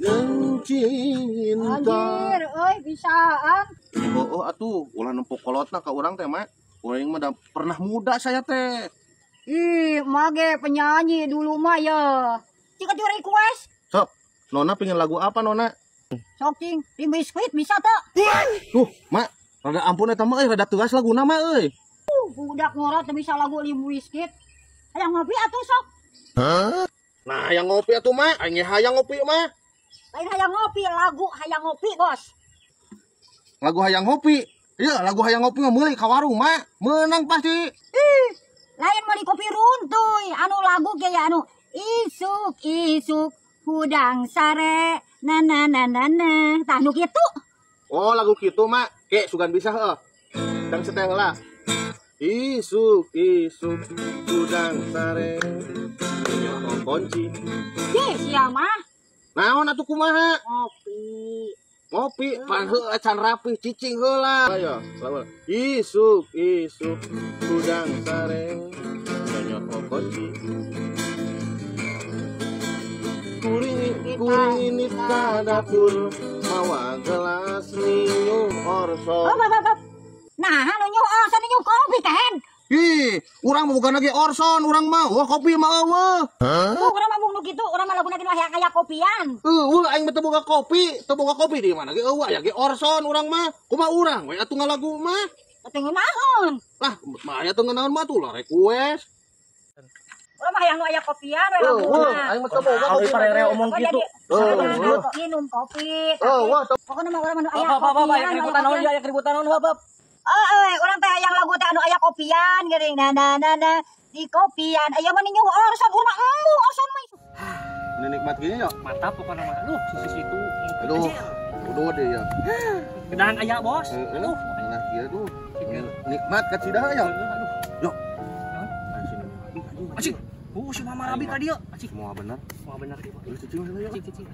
Yang cinta. Anjir, euy bisaan. Oh, atuh ulah nempok kolotna ka urang teh, Mak. Urang mah pernah muda saya teh. Ih, mage penyanyi dulu mah ya. Cik atuh request. Sok, Nona pengen lagu apa, Nona? Sok cing, di biskuit bisa tak? Tuh, Mak, rada ampun eta mah euy, rada tegas laguna mah euy. Budak ngora teu bisa lagu Limp Bizkit. Hayang ngopi atuh sok. Hah? Nah, hayang ngopi atuh, Mak. Aing hayang ngopi mah. Lain hayang ngopi, lagu hayang ngopi, Bos. Lagu hayang ngopi. Iya, lagu hayang ngopi mah meuli ka warung, Mak. Menang pasti. Ih, lain meuli kopi runtuy. Anu lagu ge ya anu isuk isuk hudang sare na na na na na. Tah nu kitu. Oh, lagu kitu, Mak. Ke sugan bisa heuh. Dang setel heula. Isuk isuk hudang sare nyokong kunci. Ih, sia mah. Naon atuh kumaha? Ngopi. Ngopi pan heula can rapih cicing heula. Ayo, lawan. Isuk isuk hudang sare nyokong kunci. Kuring kuring ini ka dapur mawa gelas minum orso. Oh, bab. Nah, anu nyu orson nyu kopi kan? Ih, urang mah bukan lagi orson, urang mah wah kopi mah eueuh. Hah? Urang mah mung nu kitu, urang mah laguna hayang aya kopian. Eueuh, aing mah teu boga kopi, teu boga kopi di mana ge eueuh aya ge orson urang mah. Kumaha urang we atuh ngalagu mah? Teu ngeunaheun. Lah, mah aya teu ngeunaheun mah tuh lah request. Urang mah hayang nu aya kopian we laguna. Aing mah teu boga kopi. Parere omong kitu. Minum kopi. Eueuh, pokona mah urang mah nu aya kopian. Aya keributan naon ya, aya keributan naon, Bab? Urang teh hayang lagu teh anu aya kopian geuning na na na na di kopian. Aya mah ninyu orson urang mah embung orson mah. Ini nikmat gini yo. Mantap pokona mah. Aduh, sisi situ. Aduh. Udah deh ya. Gedang aya, Bos. Aduh, nah kieu tuh. Nikmat ka Cidah ya. Aduh. Yo. Anjing. Oh, si Mama Rabi ka dieu. Anjing. Semua benar. Semua benar dia. Terus cicing heula ya. Cicing.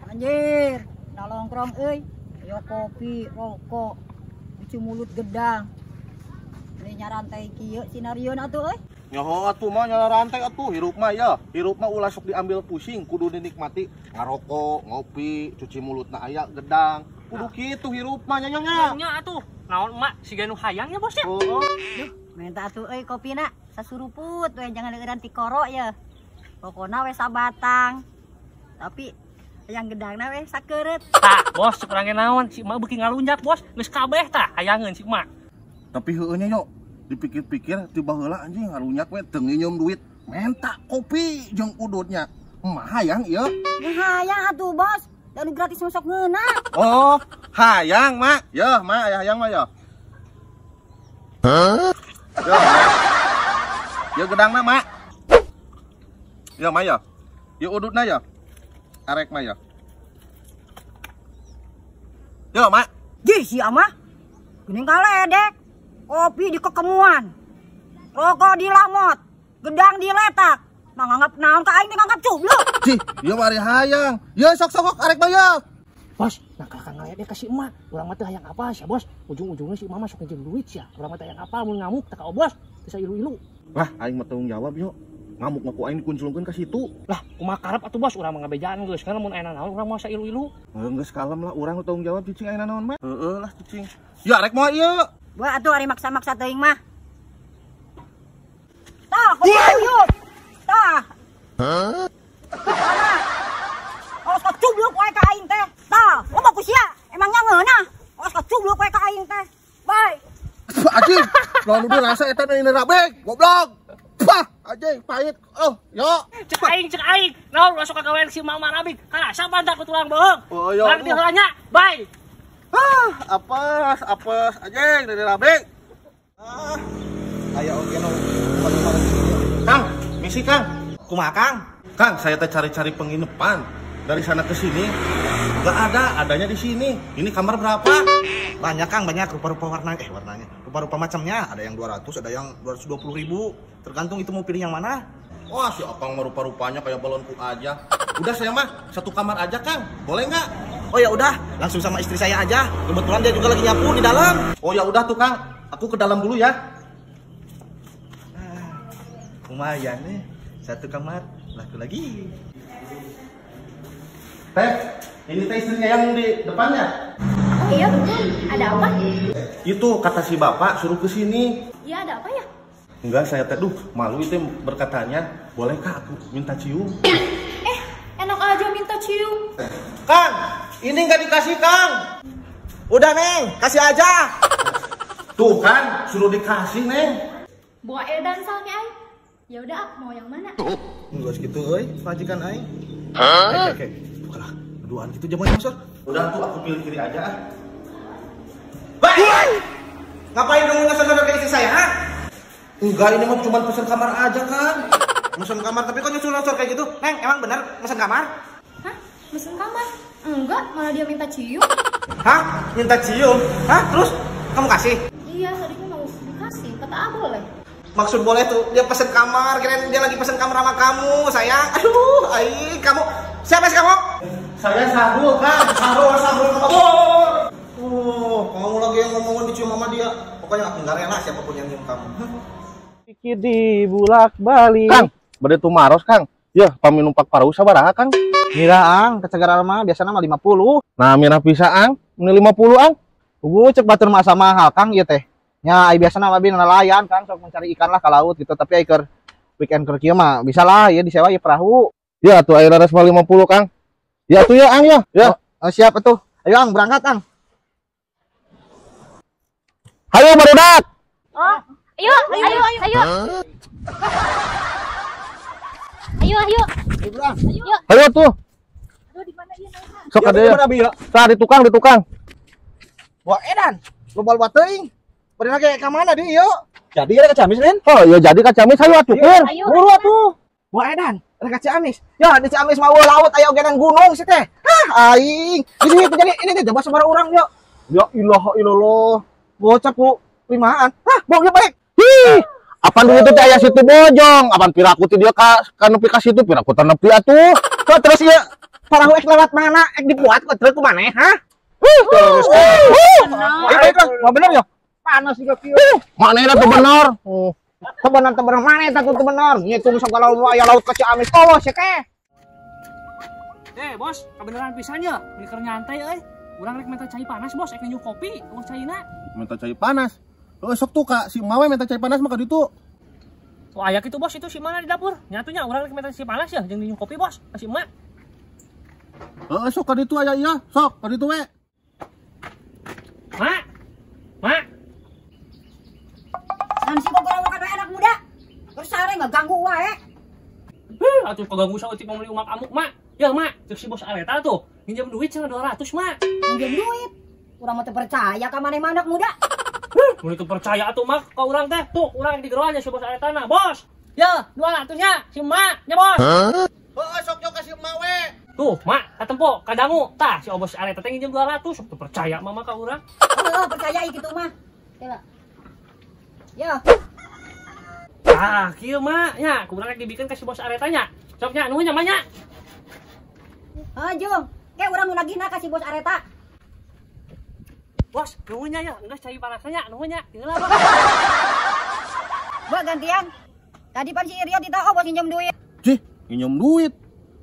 Anjir. Nalongkrong euy, ayo kopi, rokok, cuci mulut gedang. Ini nyarantai kieu sinarieun atuh euy. Nyaho atuh mah nyarantai atuh hirup mah ya. Hirup mah ulah sok diambil pusing, kudu dinikmati. Ngarokok, ngopi, cuci mulutna aya gedang. Kudu kitu hirup mah nya nya. Nya atuh. Naon emak siga nu hayang ya bos ya. Heeh. Duh, minta atuh euy kopina sasuruput we jangan leueuran ti koro ya. Pokona we sabatang. Tapi yang gedangna we sakeureut. Tah, bos kurang naon si emak beuki ngalunjak, bos. Geus kabeh tah hayangeun si emak. Tapi heueuh nya yo, dipikir-pikir ti baheula anjing ngalunjak we teu nginyeum duit. Menta kopi jeung udutnya. Emak hayang ieu. Ya hayang atuh, bos. Da nu gratis mah sok ngeunah. Oh, hayang, Mak. Yeuh, Mak, aya hayang mah yo. Hah? Yo. Yo gedangna, Mak. Yo, Mak yo. Yo udutna yo. Arek mah ya. Yo, Mak. Jih, si amah. Geuning kaledek. Kopi di kekemuan. Rokok di lamot. Gedang di letak. Manganggap naon ka aing teh nganggap cubluk. Cih, ieu mah ari hayang. Ye sok-sok arek mah ye. Bos, nah kakak ngaledek ka si emak. Urang mah teu hayang apa sia, Bos. Ujung-ujungnya si emak mah sok nginjem duit sia. Urang mah teu hayang apa mun ngamuk teh ka Bos. Teu ilu-ilu. Lah, aing mah tanggung jawab yo. Ngamuk mah ku aing dikunclungkeun ka situ. Lah, kumaha karep atuh Bos, urang mah ngabejaan geus. Kan lamun aya naon urang mah sailu-ilu. Heuh, geus kalem lah, urang nu tanggung jawab cicing aya naon mah. Heueuh lah cicing. Ya arek moal ieu. Buat atuh ari maksa-maksa teuing mah. Tah, kopi uyut. Tah. Hah? Awas kacubluk wae ka aing teh. Tah, loba ku sia. Emangnya ngeunah. Awas kacubluk wae ka aing teh. Bye. Anjing, lamun dirasa eta nu rabek, goblok. Pah, anjing pahit. Oh, yo. Cek aing. Naon ulah sok kagawean si Mama Rabik. Karasa pantak ku tulang bohong. Oh, yo. Urang teh heula nya. Bye. Ah, apes, apes anjing dari rabik. Ah, aya oge nu. Kang, misi Kang. Kumaha Kang? Kang, saya teh cari-cari penginapan dari sana ke sini. Enggak ada, adanya di sini. Ini kamar berapa? Banyak Kang, banyak rupa-rupa warna, warnanya. Rupa-rupa macamnya, ada yang 200, ada yang 220.000. Tergantung itu mau pilih yang mana. Wah, si Akang mah rupa-rupanya kayak balonku aja. Udah saya mah satu kamar aja, Kang. Boleh nggak? Oh ya udah, langsung sama istri saya aja. Kebetulan dia juga lagi nyapu di dalam. Oh ya udah tuh, Kang. Aku ke dalam dulu ya. Lumayan nih, satu kamar laku lagi. Teh, ini teh istrinya yang di depannya. Oh iya betul, ada apa? Itu kata si bapak suruh ke sini. Iya ada apa ya? Enggak, saya teh duh malu itu berkatanya, bolehkah aku minta cium? Enak aja minta cium. Kang, ini nggak dikasih Kang. Udah Neng, kasih aja. Tuh kan, suruh dikasih Neng. Bawa edan soalnya ay. Ya udah, mau yang mana? Enggak segitu euy, majikan aing. Hah? Oke. Bukalah, berduaan gitu zamannya, Mas. Udah tuh aku pilih kiri aja ah. Wah! Ngapain dong ngesor-ngesor ke istri saya, ha? Enggak, ini mah cuma pesan kamar aja, Kang. Pesan kamar, tapi kok nyusul-nyusul kayak gitu? Neng, emang benar pesan kamar? Hah? Pesan kamar? Enggak, malah dia minta cium. Hah? Minta cium? Hah? Terus kamu kasih? Iya, tadinya mau dikasih, kata A boleh. Maksud boleh tuh, dia pesen kamar, kirain dia lagi pesen kamar sama kamu, sayang. Aduh, ai, kamu siapa sih kamu? Saya Sahrul, Kang. Sahrul, kamu. Oh, kamu lagi yang ngomongin dicium sama dia. Pokoknya aku nggak rela siapapun yang nyium kamu. Pikir di bulak-balik. Kang, bade tumaros, Kang. Ya, pami numpak parahu sabaraha, Kang? Mirah, Ang, ke Cagara mah biasana mah 50. Nah, mirah bisa, Ang. Ini 50, Ang. Ugu cek batur mah asa mahal, Kang, ieu teh. Nya, ai biasana mah nelayan kan, sok mencari ikan lah ke laut gitu, tapi ai keur weekend keur kieu mah bisa lah ya disewa ya perahu. Ya atuh ai leres mah 50, Kang. Ya atuh ya, Ang ya. Ya. Oh, siap atuh. Ayo Ang, berangkat, Ang. Hayo barudak. Oh, ayo, ayo, ayo. Ayo, ayo. Ayo. Ayo tuh. Aduh, di mana ieu naikna? Sok ada ya. Tah di tukang, di tukang. Wah, edan. Loba-loba teuing. Padahal kayak ke mana di yuk? Jadi ada ke Ciamis, Nen? Oh, ya jadi ke Ciamis hayu atuh, Pur. Buru atuh. Wah, edan. Ada ke Ciamis. Ya, di Ciamis mah laut aya ogenan gunung sih teh. Hah, aing. Di sini jadi ini teh coba sabaraha urang yuk. Ya ilaha illallah. Bocah ku limaan. Hah, bong balik. Hih, apan dulu teh aya situ bojong, apan piraku ti dia ka nepi ka situ piraku teh nepi atuh. Kok terus ieu parahu ek lewat mana? Ek dipuat kok truk ku maneh, hah? Terus. Ayo balik lah, mau bener ya? Panas juga kieu. Mana eta teu bener? Teu bener, teu bener mana eta teu bener? Ngitung sagala aya laut ka Ciamis. Oh, sia teh. Bos, kebenaran pisan ya. Ini keur nyantai euy. Urang rek minta cai panas, Bos, ek nginju kopi, eueuh caina. Minta cai panas. Heuh sok tuh Kak, si Mawe minta cai panas mah ka ditu. Oh, aya kitu, Bos, itu si mana di dapur. Nyatunya urang rek minta cai panas ya jeung nginju kopi, Bos, ka si emak. Heuh sok ka ditu aya ieu, sok ka ditu we. Mak. Mak. Nan si gogorowokan we anak muda. Terus sare ngeganggu wae. Heh, atuh kaganggu saeutik mau meuli umak amuk, Mak. Ya, Mak, cek si bos Areta tuh nginjem duit cenah 200, Mak. Nginjem duit? Urang mah teu percaya ka maneh anak muda. Heh, mun teu percaya atuh, Mak, ka urang teh. Tuh, urang di geroannya si bos Areta na, Bos. Ya, 200 nya si Mak, nya, Bos. Heuh, sok yo ka si Mak we. Tuh, Mak, katempo, kadangu. Tah, si bos Areta teh nginjem 200, sok teu percaya mama ka urang. Heeh, percaya kitu mah. Coba. Yo. Ah, kieu Mak, nya, ku urang rek dibikeun ka si bos Areta nya. Sok nya, nuhun nya, Mak nya. Ah, jung. Kayak urang nu nagihna ka si bos Areta. Bos, nuhun nya ya, geus cai panasnya, nuhun nya. Heula, Bos. Bos gantian. Tadi pan si Rio ditao bos nginjem duit. Cih, nginjem duit.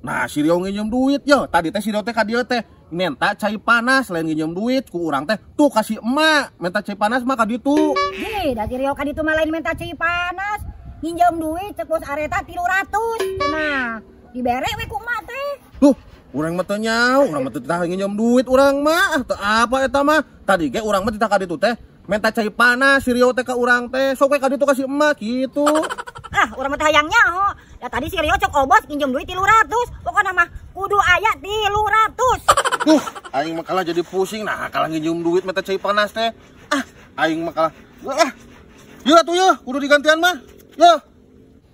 Nah, si Rio nginjem duit yo. Tadi teh si Rio teh ka dieu teh minta cai panas lain nginjem duit ku urang teh. Tuh kasih emak minta cai panas mah ka ditu. Hih, da si Rio ka ditu mah lain minta cai panas. Nginjem duit cek bos Areta 300. Nah, dibere we ku emak teh. Tuh, urang mah teu nyaho, urang mah teu tah nginjem duit urang mah. Teu apa eta mah. Tadi ge urang mah teh ka ditu teh minta cai panas si Rio teh ka urang teh. Sok we ka ditu kasih emak gitu. Ah, urang mah teh hayang nyaho. Ya tadi si Rio cek obos nginjem duit 300. Pokona mah kudu aya 300. Duh, aing mah kalah jadi pusing. Nah, kalah nginjem duit minta cai panas teh. Ah, aing mah kalah. Ah. Yeuh atuh yeuh, kudu digantian mah. Yeuh.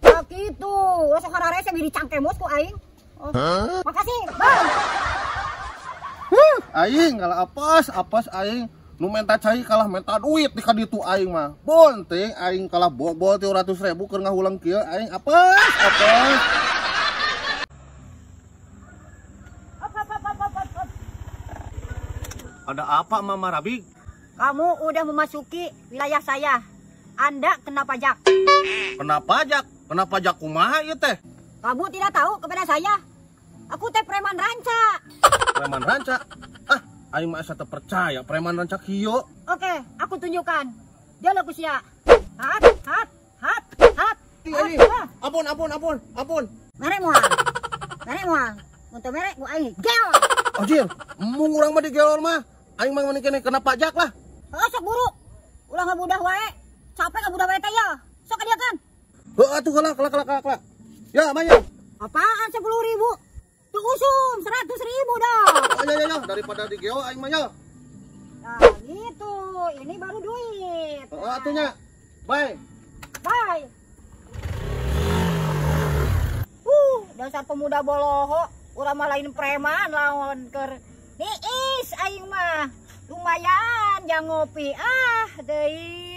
Ya kitu, lo sok hararese biri cangkemos ku aing. Oh. Huh? Makasih, Bang. Aing kalah apes, apes aing. Nu minta cai kalah minta duit di kaditu aing mah. Bonting aing kalah bobol 300.000 keur ngahulang kieu aing apes, apes. Ada apa Mama Rabi? Kamu udah memasuki wilayah saya. Anda kena pajak. Kena pajak? Kena pajak kumaha ieu teh? Kamu tidak tahu kepada saya. Aku teh preman ranca. Preman ranca? Ah, aing mah asa teu percaya preman ranca kieu. Oke, aku tunjukkan. Dia laku sia. Hat, hat, hat, hat. Ini. Ampun, ampun, ampun, ampun. Mere moal. Mere moal. Mun teu mere ku aing gel. Anjir, mung urang mah digeol mah. Aing mah mending kene kena pajak lah. Heuh, sok buru. Ulah ngabudah wae. Capek ngabudah wae teh ya. Sok ka kan. Heuh atuh heula, kelak kelak kelak kelak. Ya, bayar. Apaan 10.000? Tuh usum 100.000 dah. Oh, ya ya ya, daripada digeol aing mah ya. Nah, gitu. Ini baru duit. Heeh atuh nya. Bye. Bye. Dasar pemuda boloho, urang mah lain preman lawan keur niis aing mah. Lumayan jang ngopi ah deui.